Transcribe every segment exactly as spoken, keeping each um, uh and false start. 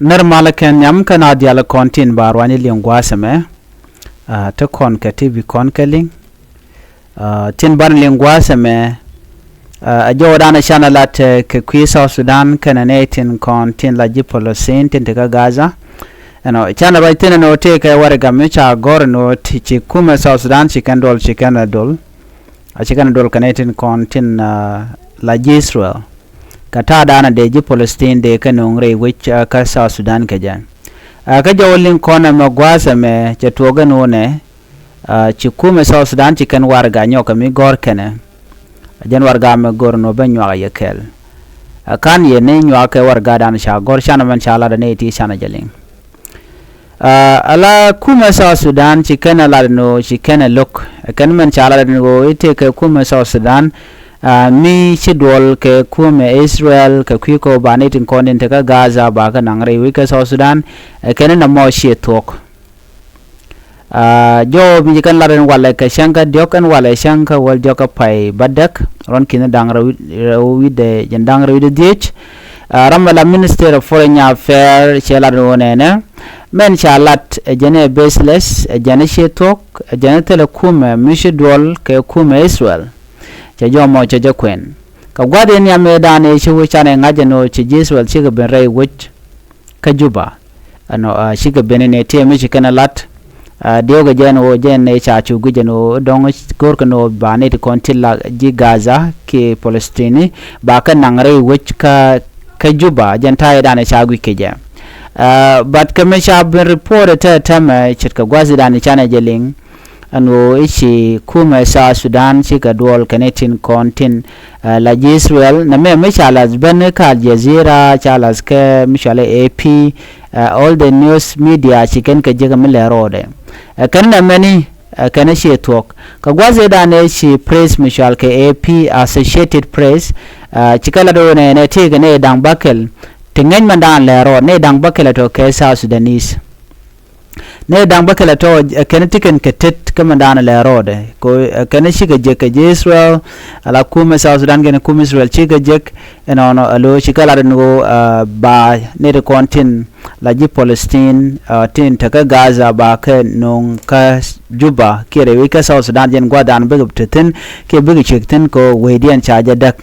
Nɛr malä kɛn nhiam kä na diaal kɔn tin ba ruany liŋ gua̱a̱th ɛmɛ. Ah, te kɔn kɛ ti bi kɔn kɛ liŋ. Ah, tin ban liŋ gua̱a̱th ɛmɛ. Ah, a jɔwdan canɛ lat, eh, kɛ kui̱ South Sudan kɛnɛ nɛy tin kɔn tin la ji̱ Palestine tin te kä Gaza. Ɛnɔ canɛ ruac thin ɛn ɣöö tëëkɛ warɛga mi ca gɔ̱r ɛn ɣöö ti ci kumɛ South Sudan ci kɛn duɔl ci kɛn ɛ duɔl. A ci kɛn ɛ duɔl kɛ nɛy tin kɔn tin, ah, la ji̱ Israel. Kɛ ta̱a̱ da̱a̱n a dee ji̱ Palestine dee kɛ nööŋ rɛy wec, ah, kä South Sudan kɛ jɛ. Ah, kä jɔw liŋ kɔn ɛmɛ gua̱a̱th ɛmɛ cɛ tuɔɔk ɛn ɣöö nɛ, ah, ci kumɛ South Sudan ci kɛn warɛga nyɔk kɛ mi gɔ̱r kɛnɛ. A jɛn warɛga mɛ gɔ̱r ɛn ɣöö bä nyuak yɛ kɛɛl. Ah, ka̱n yɛ ni nyuak kɛ warɛga da̱a̱n ca gɔ̱r canɛ mɛn ca lat ɛ nɛy ti canɛ jɛ liŋ. Ah, ala kumɛ South Sudan ci kɛn ɛ lat ɛn ɣöö ci kɛn ɛ lo̱k. Ɛ kɛn mɛn ca lat ɛn ɣöö i̱ tëëkɛ kumɛ South Sudan, ah, mi ci duɔl kɛ kumɛ Israel kɛ kui̱ kɔ ba ni tin kɔn tin te kä Gaza ba kɛ naŋ rɛy wec kä South Sudan. Ɛ kɛn ɛ nɔmɔ ciɛ thuɔ̱k. Ah, jɔw mi ci kɛn lat ɛn walɛ kɛ cäŋ kä diɔ̱k ɛn walɛ cäŋ kä wäl diɔ̱k kä pay bädäk ruɔ̱n ki̱n da̱ŋ rɛw wi̱cdɛ jɛn da̱ŋ rɛw wi̱cdɛ dhiec. Ah, ram ɛ la Minister of Foreign Affairs cɛ lat ɛn ɣöö nɛnɛ. Mɛn ca lat ɛ jɛn ɛ baseless, ɛ jɛn ɛ ciɛ thuɔ̱k, ɛ jɛn ɛ thilɛ kumɛ mi ci duɔl kɛ kumɛ Israel. Cɛ jɔmɔ cɛ jɛ kuɛn. Kɛ gua̱th in yam ëëdan ëë ci wec canɛ ŋa̱c ɛn ɣöö ci ji̱ Israel cikɛ ben rɛy wec kä Juba. Ɛnɔ, ah, cikɛ ben in ëë tiɛm mi ci kɛn ɛ lat. Ah, diɔ̱kɛ jɛ ɛn ɣöö jɛ ɛn ëë ca cu guic ɛn ɣöö dɔ̱ŋ go̱rkɛ ɛn ɣöö ba nɛy ti kɔn ti la ji̱ Gaza kiɛ Palestini ba kɛ naŋ rɛy wec kä kä Juba, jɛn ta̱a̱ i̱dan ca guic kɛ jɛ. Ah, but kɛ mi ca ben report ɛ tɛtɛmɛ ce̱tkɛ gua̱th i̱dan canɛ jɛ liŋ. Ɛn ɣöö i̱ ci kumɛ South Sudan cikɛ duɔl kɛn i̱ tin kɔn tin, ah, la ji̱ Israel. Nɛ mɛ mi ca lath ben kä Al Jazeera, ca lath kɛ mi cɔal i̱ A P, ah, all the news media ci kɛn kɛ jek mi lɛ rɔɔdɛ. Ɛ kɛn nɛ mɛni, ɛ kɛn i̱ ci thuɔ̱k. Kɛ gua̱th i̱dan i̱ ci press mi cɔal kɛ A P, Associated Press, ah, ci kɛ lat ɣöö nɛ nɛ tëëkɛ nɛ da̱ŋ bäkɛl. Ti ŋäc mɛn da̱a̱n lɛ rɔɔd nɛ da̱ŋ bäkɛl ɛ tɔ kɛ South Sudanese. Nɛ da̱ŋ bäkɛl ɛ tɔ, ɛ kɛn ti kɛn kɛ tet kä mɛn da̱a̱n lɛ rɔɔdɛ. Ko, ɛ kɛn cikɛ jek kɛ ji̱ Israel, ala kumɛ South Sudan kɛn kumɛ Israel cikɛ jek, ɛnɔnɔ ɛ lo̱ cikɛ lat ɛn ɣöö, ah, ba nɛ ti kɔn tin la ji̱ Palestine, ah, tin te kä Gaza ba kɛ nööŋ kä Juba kiɛ rɛy wec kä South Sudan jɛn gua̱dan bikɛ te thi̱n kiɛ bikɛ ciek thi̱n kɛ wecdiɛn ca jɛ däk.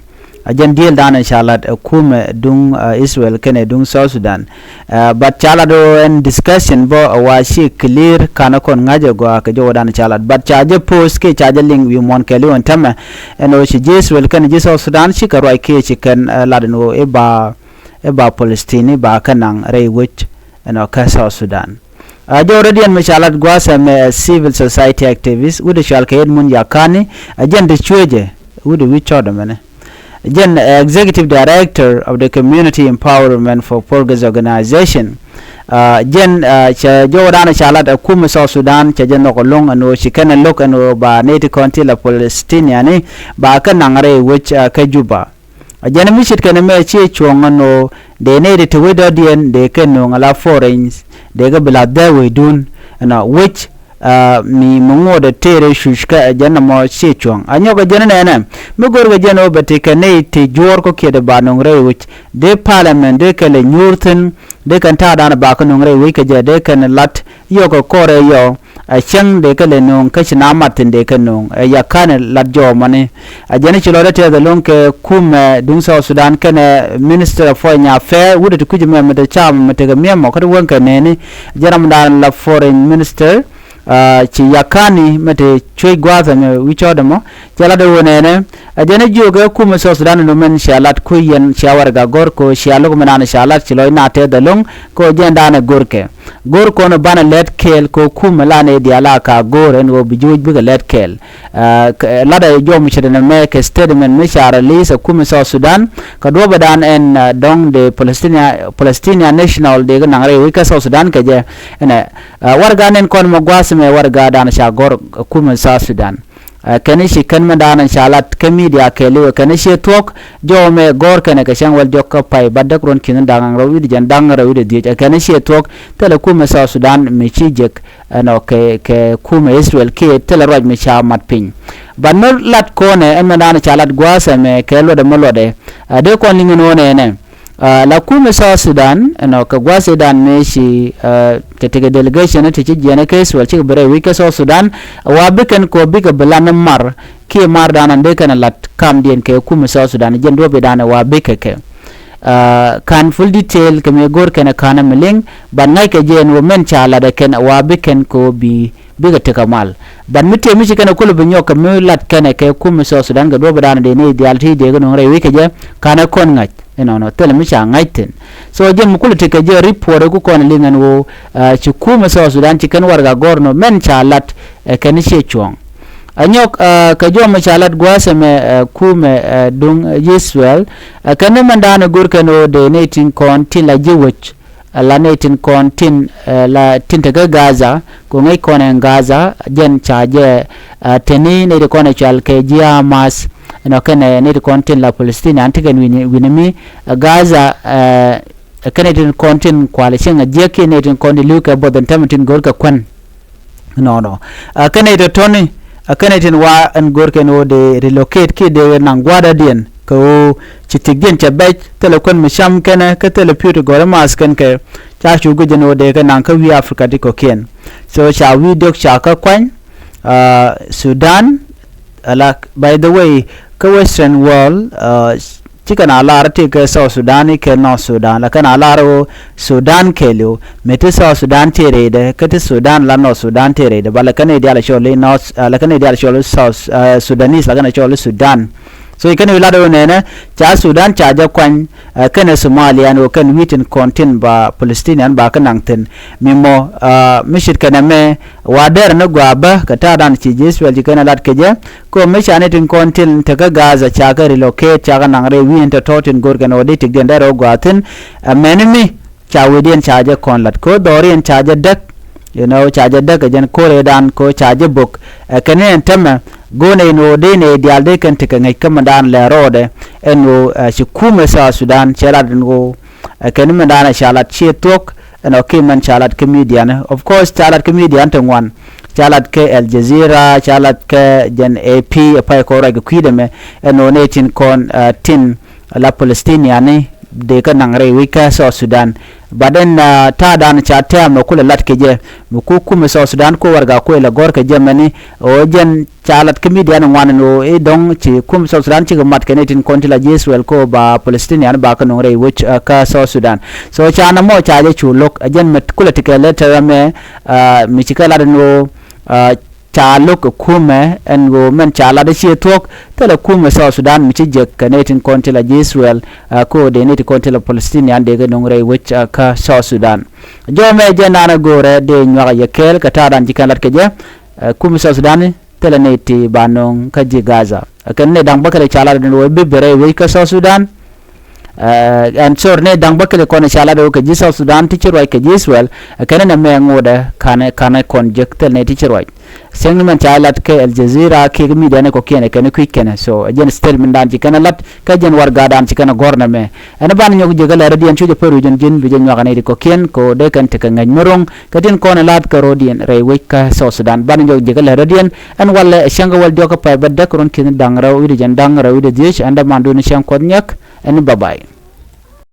A jɛn diëël da̱a̱n ca lat ɛ kumɛ duŋ, ah, Israel kɛnɛ duŋ South Sudan. Ah, but ca lat ɣöö ɛn discussion bä ɛ wa ci clear kanɛ kɔn ŋa̱c ɛ gɔaa kɛ jɔwdan ca lat. But ca jɛ post kiɛ ca jɛ liŋ wi̱i̱ muɔ̱n kɛɛliw ɛn tämɛ. Ɛn ɣöö ci ji̱ Israel kɛnɛ ji̱ South Sudan cikɛ ruac kiɛ ci kɛn, ah, lat ɛn ɣöö i̱ ba, i̱ ba Palestine i̱ ba kɛ naŋ rɛy wec ɛn ɣöö kä South Sudan. A jɔw rɛdiɛn mi ca lat gua̱a̱th ɛmɛ ɛ civil society activist wi̱cdɛ cɔal kɛ Edmund Yakani, a jɛn ti cuecɛ wi̱cdɛ wi̱c cɔɔdɛ mɛnɛ. Jɛn ɛ executive director of the Community Empowerment for Progress Organization. A jɛn, a, cɛ jɔwdan ca lat ɛ kumɛ South Sudan cɛ jɛ nhɔk ɛlɔ̱ŋ ɛn ɣöö ci kɛn ɛ lo̱k ɛn ɣöö ba nɛy ti kɔn ti la Palestinian i̱ ba kɛ naŋ rɛy wec, a, kä Juba. A jɛn mi ce̱tkɛ nɛmɛ ciɛ cuɔ̱ŋ ɛn ɣöö dee nɛy ti te wec dɔ̱diɛn dee kɛ nööŋ ala foreign, dee kɛ bi la dhɛ wecdun ɛnɔ wec, ah, mi mi ŋuɔ̱t ɛ tëërɛ cuc kä ɛ jɛn nɔmɔ ciɛ cuɔ̱ŋ. A nyɔk ɛ jɛn nɛnɛ mi go̱rkɛ jɛn ɣöö bɛ tekɛ nɛy ti juɔ̱ɔ̱r kɔ kiɛt ɛ ba nööŋ rɛy wec dee parliament dee kɛ lɛ nyuur thi̱n, dee kɛn ta̱a̱dan ba kɛ nööŋ rɛy wec kɛ jɛ dee kɛn lat yɔkɛ kɔrɛ yɔ. A cäŋ dee kɛ lɛ nööŋ kä ci na mat thi̱n dee kɛ nööŋ ɛ Yakani lat jɔɔmani. A jɛn ci lɔcdä tɛth ɛlɔ̱ŋ kɛ kumɛ duŋ South Sudan kɛnɛ Minister of Foreign Affairs wi̱cdɛ ti kui̱c ɛmɛ mi te cam mi tekɛ miɛmɔ kä ti wäŋ kɛ nɛɛni. Jɛn ramdan la Foreign Minister, ah, ci Yakani mi te cuec gua̱a̱th ɛmɛ wi̱c cɔɔdɛ mɔ. Cɛ lat ɛ ɣöö nɛɛnɛ a jɛn ɛ jiök ɛ kumɛ South Sudan ɛn ɣöö mɛn cia lat kui̱ yɛn cia warɛga gɔ̱r kɛ ɣöö cia lo̱k mi naan cia lat ci lɔcdan tɛth ɛlɔ̱ŋ kɛ ɣöö jɛn daanɛ görkɛ. Go̱r kɔn banɛ lɛt kɛɛl kɛ kumɛ la nɛy diaal a ka go̱r ɛn ɣöö bi ji̱ wec bikɛ lɛt kɛɛl. Ah, kɛ, latdɛ jɔw mi ce̱t ɛn ɛmɛ kɛ statement mi ca release ɛ kumɛ South Sudan kɛ duɔ̱pɛ dan ɛn, ah, dɔ̱ŋ dee Palestinian, Palestinian National dee kɛ naŋ rɛy wec kä South Sudan kɛ jɛ. Ɛnɛ, ah, warɛga nɛn kɔn mɛ gua̱a̱th mɛ warɛga dan ca gɔ̱r ɛ kumɛ South Sudan. Ɛ kɛn i̱ ci kɛn mɛn da̱a̱n ca lat kä media kɛɛliw ɛ kɛn i̱ ciɛ thuɔ̱k. Jɔw mɛ gɔ̱r kɛn ɛ kɛ cäŋ wäl jɔk kä pay bädäk ruɔ̱n ki̱n da̱ŋ rɛw wi̱cdɛ jɛn da̱ŋ rɛw wi̱cdɛ dhiec ɛ kɛn i̱ ciɛ thuɔ̱k. Thilɛ kumɛ South Sudan mi ci jek ɛnɔ kɛ, kɛ kumɛ Israel kiɛ thilɛ ruac mi ca mat piny. But mi lat kɔnɛ ɛn mɛn da̱a̱n ca lat gua̱a̱th ɛmɛ kɛ luɔtdɛ mi luɔtdɛ. Ɛ dee kɔn liŋ ɛn ɣöö nɛɛnɛ. La kumɛ South Sudan ɛnɔ kɛ gua̱a̱th ëëdan mëë ci, tɛ tekɛ delegation ti ci jiɛn kä Israel cikɛ bi rɛy wec kä South Sudan. Wa bi kɛn kɔ bikɛ bi lan mar kiɛ mar dan an dee kɛn lat kamdiɛn kɛ kumɛ South Sudan jɛn duɔ̱p idan wa bikɛ kɛ. Kan full detail kɛ mëë go̱r kɛn ɛ ka̱n ɛ mi liŋ, ban ŋa̱ckɛ jɛ ɛn ɣöö mɛn ca lat ɛ kɛn wa bi kɛn kɛ ɣöö bi bikɛ tekɛ mal. Ban mi tëë mi ci kɛn ɛ kul bi nyɔk kɛ mi lat kɛn ɛ kɛ kumɛ South Sudan kɛ duɔ̱p idan dee ni diaal ti dee kɛ nuŋ rɛy wec kɛ jɛ ka̱n ɛ kɔn ŋa̱c inɔnɔ thilɛ mi ca ŋa̱c thi̱n. So jɛn mi kul tekɛ jɛ report ɛ ku kɔn ɛ liŋ ɛn ɣöö ci kumɛ South Sudan ci kɛn warɛga gɔ̱r nɔ mɛn ca lat ɛ kɛn ciɛ cuɔ̱ɔ̱ŋ. Anyɔk kɛ jɔmɛ ca lat gua̱a̱th ɛmɛ kumɛ duŋ Israel. Kɛn ni mɛn da̱a̱n ɛ go̱r kɛn ɣöö dee nɛy tin kɔn tin la ji̱ wec la nɛy tin kɔn tin la tin te kä Gaza kɛ ŋäc kɔn ɛn Gaza jɛn ca jɛ teni nɛy ti kɔn ɛ cual kɛ ji̱ Hamas. Ɛnɔ kɛn nɛy ti kɔn tin la Palestinian ti kɛn wi̱ni mi Gaza. Kɛn nɛy tin kɔn tin kual cieŋ a jiäk kiɛ nɛy tin kɔn ti li̱w kɛ both ɛn tämɛ tin go̱r kɛ kuän. Nɔnɔ. Ɛ kɛn ɛ tɔ̱tɔ̱ni ɛ kɛn ɛ tin wa ɛn go̱r kɛn ɣöö dee relocate kiɛ dee naŋ gua̱a̱r dɔ̱diɛn kɛ ɣöö ci thi̱kdiɛn cɛ bɛc thilɛ kuän mi cam kɛnɛ kä thilɛ pi̱w ti gɔ̱r i̱ math kɛn kɛ ca cu guic ɛn ɣöö dee kɛ naŋ kä wi̱i̱ Africa ti kɔ̱kiɛn. So ca wi̱i̱ diɔ̱k ca kä kuany. Sudan ala by the way kä Western world. Cikɛ na lar ti kɛ South Sudan i̱ kɛ North Sudan la kɛn a lar ɣöö Sudan kɛɛliw mi ti South Sudan ti rɛydɛ kä ti Sudan la North Sudan ti rɛydɛ ba la kɛn i̱ diaal cɔl i̱ North la kɛn i̱ diaal cɔl i̱ South Sudanese la kɛn a cɔl i̱ Sudan. So ikɛn i̱ lat ɣöö nɛnɛ ca Sudan ca jɛ kuany kɛnɛ Somalia ni ɣöö kɛn wi̱i̱ tin kɔn tin ba Palestinian ba kä naŋ thi̱n. Mi mɔ mi cit kɛnɛ mɛ wa dɛr ni gɔaa bä kɛ ta̱a̱dan ci ji̱ Israel ci kɛn a lat kɛ jɛ. Kɛ ɣöö mi ca ni tin kɔn tin te kä Gaza ca kɛ relocate ca kɛ naŋ rɛy wi̱i̱n tɔ̱tɔ̱ tin go̱r kɛn ɣöö di tikdiɛn dee rɔ gɔaa thi̱n. Ɛ mɛni mi ca wecdiɛn ca jɛ kɔn lat kɛ ɣöö dhɔriɛn ca jɛ däk. You know ca jɛ däk ɛ jɛn ko̱r ëëdan kɛ ɣöö ca jɛ bök. Ɛ kɛn ni ɛn tämɛ go̱o̱n ɛ in ɣöö dee nɛy diaal dee kɛn tekɛ ŋäc kä mindan lɛ rɔɔdɛ. Ɛn ɣöö ci kumɛ South Sudan cɛ lat ɛn ɣöö ɛ kɛn ni mindan ɛ ca lat ciɛ thuɔ̱k. Ɛn ɔ ki mɛn ca lat kä midian of course ca lat kä midian ti ŋuan. Ca lat kä Al Jazeera ca lat kä jɛn A P ɛ pay kɔn ruac kɛ kui̱dɛ mɛ. Ɛn ɔ nɛ tin kɔn tin la Palestiniani dee kä naŋ rɛy wec kä South Sudan. But ɛn ta̱a̱dan ca tɛm mɛ kulɛ lat kɛ jɛ mɛ ku kumɛ South Sudan ku warɛga kuɛ lɛ gɔ̱r kɛ jɛ mɛni ɔ jɛn ca lat kä midian ŋuan ɛn ɣöö i̱ dɔ̱ŋ ci kum South Sudan cikɛ mat kɛn i̱ tin kɔn ti la ji̱ Israel kɛ ɣöö ba Palestinian ba kä nuŋ rɛy wec kä South Sudan. So ca nɔmɔ ca jɛ cu lo̱k ɛ jɛn mɛ kulɛ ti kɛ lɛ tɛrɛ mɛ mi ci kɛ lat ɛn ɣöö ca lo̱k ɛ kumɛ ɛn ɣöö mɛn ca lat ɛ ciɛ thuɔ̱k. Thilɛ kumɛ South Sudan mi ci jek kɛn i̱ tin kɔn ti la ji̱ Israel kɛ ɣöö dee ni ti kɔn ti la Palestinian dee kɛ nuŋ rɛy wec kä South Sudan. Jɔmɛ jɛ nanɛ go̱o̱rɛ dee nyuak ɛ yɛ kɛɛl kɛ ta̱a̱dan ci kɛn lat kɛ jɛ. Kumɛ South Sudan thilɛ ni ti ba nöŋ kä ji̱ Gaza. Ɛ kɛn ni da̱ŋ bäkɛl ca lat ni wee bi bɛ rɛy wec kä South Sudan. Ɛn sor ni da̱ŋ bäkɛl kɔn ca lat wee kɛ ji̱ South Sudan ti ci ruac kɛ ji̱ Israel. Ɛ kɛn ni mɛ ŋotdɛ kanɛ kanɛ kɔn jek thil ni ti ci ruac. Cäŋ ni mɛn ca lat kɛ Al Jazeera kiɛ kɛ midia ni kɔ̱kiɛn ɛ kɛn kui̱c kɛnɛ so ɛ jɛn statement dan ci kɛn lat. Kä jɛn warɛgadan ci kɛn a gɔ̱r nɛmɛ. Ɛn banɛ nyɔk jek kä lɛr rɔ̱diɛn cu jɛ pär wi̱c jɛn ji̱n bi jɛ nyuak ɛ nɛy ti kɔ̱kiɛn kɛ ɣöö dee kɛn tekɛ ŋäc mi ro̱ŋ kɛ tin kɔn ɛ la̱a̱th kɛ rɔ̱diɛn rɛy wec kä South Sudan. Banɛ nyɔk jek kä lɛr rɔ̱diɛn ɛn walɛ ɛ cäŋ kä wäl diɔ̱k kä pay bä däk run ki̱n da̱ŋ rɛw wi̱cdɛ jɛn da̱ŋ rɛw wi̱cdɛ dhiec ɛn dämandun cäŋ kuɔth nyäk. Ɛn bye bye.